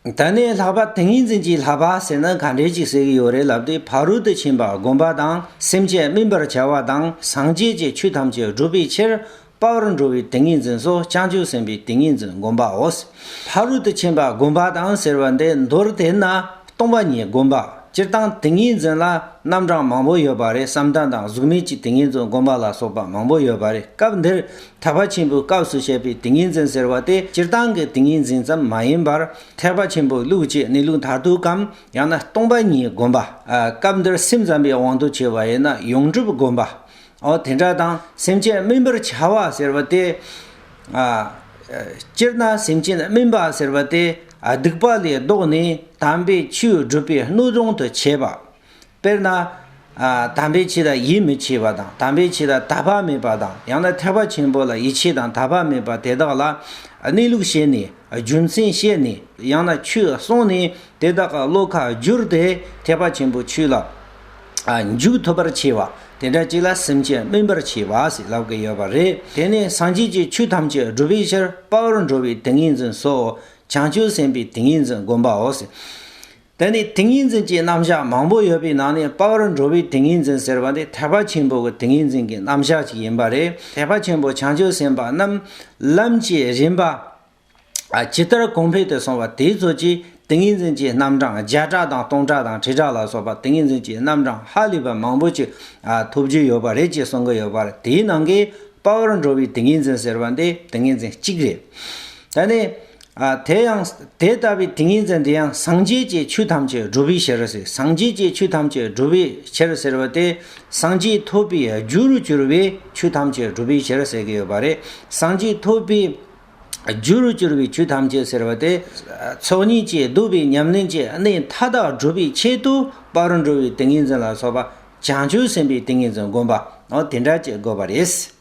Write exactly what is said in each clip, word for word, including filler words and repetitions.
ད་ནི་ལྷག་པ་ཏིང་ངེ་འཛིན་གྱི་ལྷག་པ་ཟེར་ན་ག་འདྲས་ཅིག་ཟེར་གྱི་ཡོད་རེད་ལབ་དུས། ཕ་རོལ་ཏུ་ཕྱིན་པ་བསྒོམ་པ་དང་། སེམས་ཅན་སྨིན་པར་བྱ་བ་དང་། སངས་རྒྱས་ཀྱི་ཆོས་ཐམས་ཅད་བསྒྲུབ་པའི་ཕྱིར། དཔའ་བར་འགྲོ་བའི་ཏིང་ངེ་འཛིན་སོགས། བྱང་ཆུབ་སེམས་དཔའི་ཏིང་ངེ་འཛིན་བསྒོམ་པའོ། ཕ་རོལ་ཏུ་ཕྱིན་པ་བསྒོམ་པ་དང་ཟེར་བ་འདི་མདོར་བསྡུས་ན་སྟོང་པ་ཉིད་བསྒོམ་པ། སྤྱིར་བཏང་ཏིང་ངེ་འཛིན་ལ་རྣམ་གྲངས་མང་པོ་ཡོད་པ་རེད། བསམ་གཏན་དང་གཟུགས་མེད་ཀྱི་ཏིང་ངེ་འཛིན་བསྒོམ་པ་ལ་སོགས་པ་མང་པོ་ཡོད་པ་རེད། སྐབས་འདིར་ཐེག་པ་ཆེན་པོའི་སྐབས་སུ་བཤད་པའི་ཏིང་ངེ་འཛིན་ཟེར་བ་དེ་སྤྱིར་བཏང་གི་ཏིང་ངེ་འཛིན་ཙམ་མ་ཡིན་པར། ཐེག་པ་ཆེན་པོའི་ལུགས་ཀྱི་གནས་ལུགས་མཐར་ཐུག་གམ། ཡང་ན་སྟོང་པ་ཉིད་བསྒོམ་པ། ཨ། སྐབས་འདིར་སེམས་ཙམ་པའི་དབང་དུ་བྱས་པ་ཡིན་ན་ཡོངས་གྲུབ་བསྒོམ་པ། འོ་དེ་འདྲ་དང་། སེམས་ཅན་སྨིན་པར་བྱ་བ་ཟེར་བ་དེ། ཨ། སྤྱིར་ན་སེམས་ཅན་སྨིན་པ་ཟེར་བ་དེ་སྡིག་པ་ལས་ལྡོག་ནས་དམ་པའི་ཆོས་སྒྲུབ་པའི་སྣོད་རུང་དུ་བྱེད་པ། དཔེར་ན། ཨ། དམ་པའི་ཆོས་ལ་ཡིད་མི་ཆེས་པ་དང་། དམ་པའི་ཆོས་ལ་དད་པ་མེད་པ་དང་། ཡང་ན་ཐེག་པ་ཆེན་པོ་ལ་ཡིད་ཆེས་དང་དད་པ་མེད་པ་དེ་དག་ལ་གནས་ལུགས་བཤད་ནས། རྒྱུ་མཚན་བཤད་ནས། ཡང་ན་ཆོས་གསུངས་ནས་དེ་དག་གི་བློ་ཁ་བསྒྱུར་ཏེ་ཐེག་པ་ཆེན་པོའི་ཆོས་ལ། ཨ། འཇུག་ཐུབ་པར་བྱེད་པ། དེ་འདྲ་ཅིག་ལ་སེམས་ཅན་སྨིན་པར་བྱེད་པ་ཞེས་ལབ་ཀྱི་ཡོད་པ་རེད། དེ་ནས་སངས་རྒྱས་ཀྱི་ཆོས་ཐམས་ཅད་སྒྲུབ་པའི་ཕྱིར། དཔའ་བར་འགྲོ་བའི་ཏིང་ངེ་འཛིན་སོགས། བྱང་ཆུབ་སེམས་དཔའི་ཏིང་ངེ་འཛིན་བསྒོམ་པའོ། དེ་ནས་ཏིང་ངེ་འཛིན་གྱི་རྣམ་གཞག་མང་པོ་ཡོད་པའི་ནང་ནས། དཔའ་བར་འགྲོ་བའི་ཏིང་ངེ་འཛིན་ཟེར་བ་འདི་ཐེག་པ་ཆེན་པོ་གི་ཏིང་ངེ་འཛིན་གྱི་རྣམ་གཞག་ཅིག་ཡིན་པ་རེད། ཐེག་པ་ཆེན་པོ་བྱང་ཆུབ་སེམས་དཔའ་རྣམས་ལམ་གྱི་རིམ་པ། ཨ། ཇི་ལྟར་གོང་འཕེལ་དུ་སོང་བ་དེའི་ཚོད་ཀྱི་ཏིང་ངེ་འཛིན་གྱི་རྣམ་གྲངས་བརྒྱ་ཕྲག་དང་སྟོང་ཕྲག་དང་ཁྲི་ཕྲག་ལ་སོགས་པ་ཏིང་ངེ་འཛིན་གྱི་རྣམ་གྲངས་ཧ་ལས་པ་མང་པོ་ཅིག་ཨ། ཐོབ་རྒྱུ་ཡོད་པ་རེད་ཅེས་གསུང་གི་ཡོད་པ་རེད། དེའི་ནང་གི་དཔའ་བར་འགྲོ་བའི་ཏིང་ངེ་འཛིན་ཟེར་བ་འདི་ཏིང་ངེ་འཛིན་གཅིག་རེད། ད་ནི། ཨ། དེ་ཡང་དེ་ལྟ་བུའི་ཏིང་ངེ་འཛིན་དེ་ཡང་སངས་རྒྱས་ཀྱི་ཆོས་ཐམས་ཅད་སྒྲུབ་པའི་ཕྱིར་ཟེར། སངས་རྒྱས་ཀྱི་ཆོས་ཐམས་ཅད་སྒྲུབ་པའི་ཕྱིར་ཟེར་བ་དེ། སངས་རྒྱས་ཐོབ་པའི་རྒྱུ་རུ་གྱུར་པའི་ཆོས་ཐམས་ཅད་སྒྲུབ་པའི་ཕྱིར་ཟེར་གྱི་ཡོད་པ་རེད། སངས་རྒྱས་ཐོབ་པའི་རྒྱུ་རུ་གྱུར་པའི་ཆོས་ཐམས་ཅད་ཟེར་བ་དེ། ཚོགས་གཉིས་ཀྱིས་བསྡུས་པའི་ཉམས་ལེན་གྱི་གནད་མཐའ་དག་སྒྲུབ་པའི་ཆེད་དུ་དཔའ་བར་འགྲོ་བའི་ཏིང་ངེ་འཛིན་ལ་སོགས་པ་བྱང་ཆུབ་སེམས་དཔའི་ཏིང་ངེ་འཛིན་བསྒོམ་པ། འོ་དེ་འདྲ་ཅིག་དགོས་པ་རེད།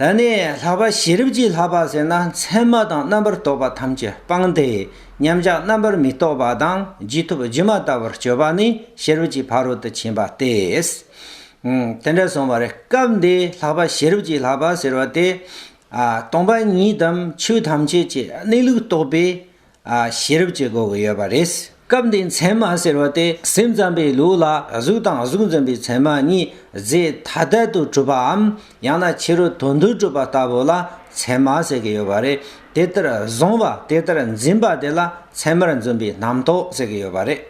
ད་ནི་ལྷག་པ་ཤེས་རབ་ཀྱི་ལྷག་པ་ཟེར་ན། མཚན་མ་དང་རྣམ་པར་རྟོག་པ་ཐམས་ཅད་སྤངས་ཏེ། མཉམ་གཞག་རྣམ་པར་མི་རྟོག་པ་དང་རྗེས་ཐོབ་སྒྱུ་མ་ལྟ་བུར་སྤྱོད་པ་ནི་ཤེས་རབ་ཀྱི་ཕ་རོལ་ཏུ་ཕྱིན་པ་སྟེ། ཨང་། དེ་འདྲ་གསུངས་པ་རེད། སྐབས་འདིའི་ལྷག་པ་ཤེས་རབ་ཀྱི་ལྷག་པ་ཟེར་བ་དེ། ཨ། སྟོང་པ་ཉིད་དམ་ཆོས་ཐམས་ཅད་ཀྱི་གནས་ལུགས་རྟོགས་པའི། ཨ། ཤེས་རབ་ཀྱི་སྒོ་གི་ཡོད་པ་རེད། སྐབས་འདིའི་མཚན་མ་ཟེར་བ་དེ་སེམས་ཙམ་པའི་ལུགས་ལ་གཟུགས་དང་གཟུགས་འཛིན་པའི་མཚན་མ་གཉིས་རྫས་ཐ་དད་དུ་གྲུབ་པའམ། ཡང་ན་ཕྱི་རོལ་དོན་དུ་གྲུབ་པ་ལྟ་བུ་ལ་མཚན་མ་ཟེར་གྱི་ཡོད་པ་རེད། དེ་ལྟར་བཟུང་བ་དེ་ལྟར་འཛིན་པ་དེ་ལ་མཚན་མར་འཛིན་པའི་རྣམ་རྟོག་ཟེར་གྱི་ཡོད་པ་རེད།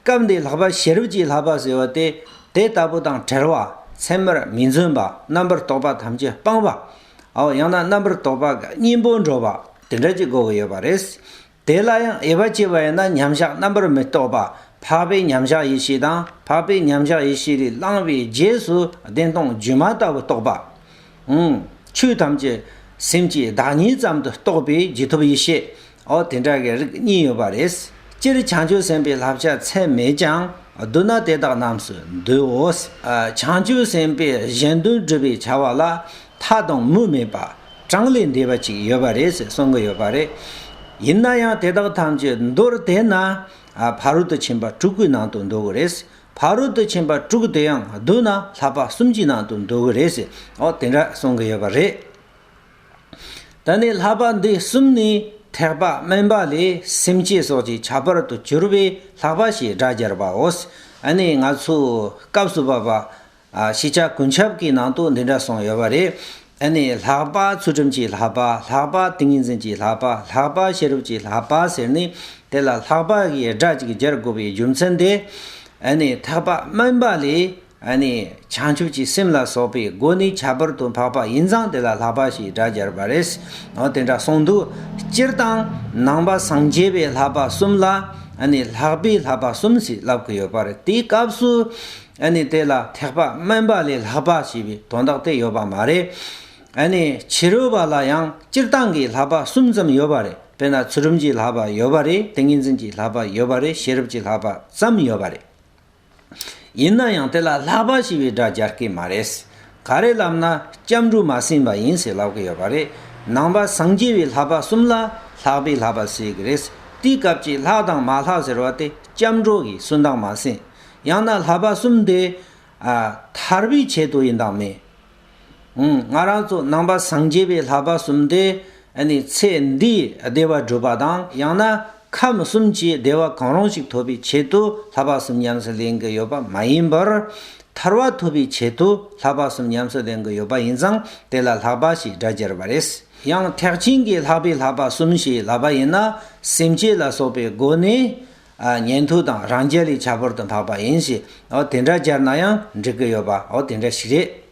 སྐབས་འདིའི་ལྷག་པ་ཤེས་རབ་ཀྱི་ལྷག་པ་ཟེར་བ་དེ། དེ་ལྟ་བུ་དང་བྲལ་བ། མཚན་མར་མི་འཛིན་པ། རྣམ་པར་རྟོག་པ་ཐམས་ཅད་སྤངས་པ། ཨའོ། ཡང་ན་རྣམ་པར་རྟོག་པ་གི་གཉེན་པོར་འགྲོ་བ། དེ་འདྲ་ཅིག་དགོས་ཀྱི་ཡོད་པ་རེད། དེ་ལ་ཡང་དབྱེ་བ་ཕྱེ་བ་ཡིན་ན། མཉམ་གཞག་རྣམ་པར་མི་རྟོག་པ། འཕགས་པའི་མཉམ་གཞག་ཡེ་ཤེས་དང་། འཕགས་པའི་མཉམ་གཞག་ཡེ་ཤེས་ལས་བླངས་པའི་རྗེས་སུ་བདེན་སྟོང་སྒྱུ་མ་ལྟ་བུ་རྟོགས་པ། ཨང་། ཆོས་ཐམས་ཅད་སེམས་ཀྱི་བདག་ཉིད་ཙམ་དུ་རྟོགས་པའི་རྗེས་ཐོབ་ཡེ་ཤེས། ཨོ། དེ་འདྲ་གི་རིགས་གཉིས་ཡོད་པ་རེད། སྤྱིར་བྱང་ཆུབ་སེམས་དཔའི་བསླབ་བྱ་ཚད་མེད་ཀྱང་། བསྡུ་ན་དེ་དག་རྣམས་སུ་འདུའོ། ཨ། བྱང་ཆུབ་སེམས་དཔའི་གཞན་དོན་སྒྲུབ་པའི་བྱ་བ་ལ་མཐའ་དང་མུ་མེད་པ། གྲངས་ལས་འདས་པ་ཅིག་ཡོད་པ་རེད་ཟེར་གསུང་གི་ཡོད་པ་རེད། ཡིན་ན་ཡང་དེ་དག་ཐམས་ཅད་མདོར་བསྡུས་ན། ཨ། ཕ་རོལ་ཏུ་ཕྱིན་པ་དྲུག་གི་ནང་དུ་འདུ་གི་རེད། ཕ་རོལ་ཏུ་ཕྱིན་པ་དྲུག་དེ་ཡང་བསྡུ་ན་ལྷག་པ་གསུམ་གྱི་ནང་དུ་འདུ་གི་རེད་ཟེར། ཨོ། དེ་འདྲ་གསུང་གི་ཡོད་པ་རེད། ད་ནི་ལྷག་པ་འདི་གསུམ་ནི་ཐེག་པ་དམན་པ་ལས་སེམས་བསྐྱེད་སོགས་ཀྱི་ཁྱད་པར་དུ་གྱུར་པའི་ལྷག་པ་ཞེས་སྒྲ་སྦྱར་བའོ། ཨ་ནི་ང་ཚོ་སྐབས་སུ་བབ་པ། ཨ། ཤེས་བྱ་ཀུན་ཁྱབ་ཀྱི་ནང་དུ་འདི་འདྲ་གསུངས་ཡོད་པ་རེད། ཨ་ནི་ལྷག་པ་ཚུལ་ཁྲིམས་ཀྱི་ལྷག་པ། ལྷག་པ་ཏིང་ངེ་འཛིན་གྱི་ལྷག་པ། ལྷག་པ་ཤེས་རབ་ཀྱི་ལྷག་པ་ཟེར་ནས། དེ་ལ་ལྷག་པ་གི་སྒྲ་གཅིག་སྦྱར་དགོས་པའི་རྒྱུ་མཚན་དེ། ཨ་ནི་ཐེག་པ་དམན་པ་ལས། ཨ་ནི་བྱང་ཆུབ་ཀྱི་སེམས་ལ་སོགས་པའི་སྒོ་ནས་ཁྱད་པར་དུ་འཕགས་པ་ཡིན་ཙང་དེ་ལ་ལྷག་པ་ཞེས་སྒྲ་སྦྱར་བ་རེད། འོ། དེ་འདྲ་གསུངས་འདུག་སྤྱིར་བཏང་ནང་པ་སངས་རྒྱས་པའི་ལྷག་པ་གསུམ་ལ། ཨ་ནི་ལྷག་པའི་ལྷག་པ་གསུམ་ཞེས་ལབ་ཀྱི་ཡོད་པ་རེད། དེའི་སྐབས་སུ། ཨ་ནི་དེ་ལ་ཐེག་པ་དམན་པ་ལས་ལྷག་པ་ཞེས་པའི་དོན་དག་དེ་ཡོད་པ་མ་རེད། ཨ་ནི་ཕྱི་རོལ་པ་ལ་ཡང་སྤྱིར་བཏང་གི་ལྷག་པ་གསུམ་ཙམ་ཡོད་པ་རེད། དཔེར་ན་ཚུལ་ཁྲིམས་ཀྱི་ལྷག་པ་ཡོད་པ་རེད། ཏིང་ངེ་འཛིན་གྱི་ལྷག་པ་ཡོད་པ་རེད། ཤེས་རབ་ཀྱི་ལྷག་པ་ཙམ་ཡོད་པ་རེད། ཡིན་ན་ཡང་དེ་ལ་ལྷག་པ་ཞེས་པའི་སྒྲ་སྦྱར་གྱི་མ་རེད། ག་རེ་ལབ་ན་སྐྱབས་འགྲོ་མ་ཟིན་པ་ཡིན་ཟེར་ལབ་ཀྱི་ཡོད་པ་རེད། ནང་པ་སངས་རྒྱས་པའི་ལྷག་པ་གསུམ་ལ་ལྷག་པའི་ལྷག་པ་ཟེར་གྱི་རེད། དེའི་སྐབས་ཀྱི་ལྷག་དང་མ་ལྷག་ཟེར་བ་དེ་སྐྱབས་འགྲོ་གི་སུན་དང་མ་ཟིན། ཡང་ན་ལྷག་པ་གསུམ་དེ། ཨ། ཐར་པའི་ཆེད་དུ་ཡིན་དང་མིན། ཨང་། ང་རང་ཚོ་ནང་པ་སངས་རྒྱས་པའི་ལྷག་པ་གསུམ་དེ། ཨ་ནི་ཚེ་འདིའི་བདེ་བ་སྒྲུབ་པ་དང་། ཡང་ན་ ཁམས་གསུམ་གྱི་བདེ་བ་གང་རུང་ཞིག་ཐོབ་པའི་ཆེད་དུ་ལྷག་པ་གསུམ་ཉམས་སུ་ལེན་གྱི་ཡོད་པ་མ་ཡིན་པར། ཐར་བ་ཐོབ་པའི་ཆེད་དུ་ལྷག་པ་གསུམ་ཉམས་སུ་ལེན་གྱི་ཡོད་པ་ཡིན་ཙང་དེ་ལ་ལྷག་པ་ཞེས་སྒྲ་སྦྱར་བ་རེད། ཡང་ཐེག་ཆེན་གྱི་ལྷག་པའི་ལྷག་པ་གསུམ་ཞེས་ལབ་པ་ཡིན་ན། སེམས་བསྐྱེད་ལ་སོགས་པའི་སྒོ་ནས་ཉན་ཐོས་དང་རང་རྒྱལ་ལས་ཁྱད་པར་དུ་འཕགས་པ་ཡིན་ཞེས། འོ་དེ་འདྲ་སྦྱར་ན་ཡང་འགྲིག་གི་ཡོད་པ། འོ་དེ་འདྲ་ཞིག་རེད།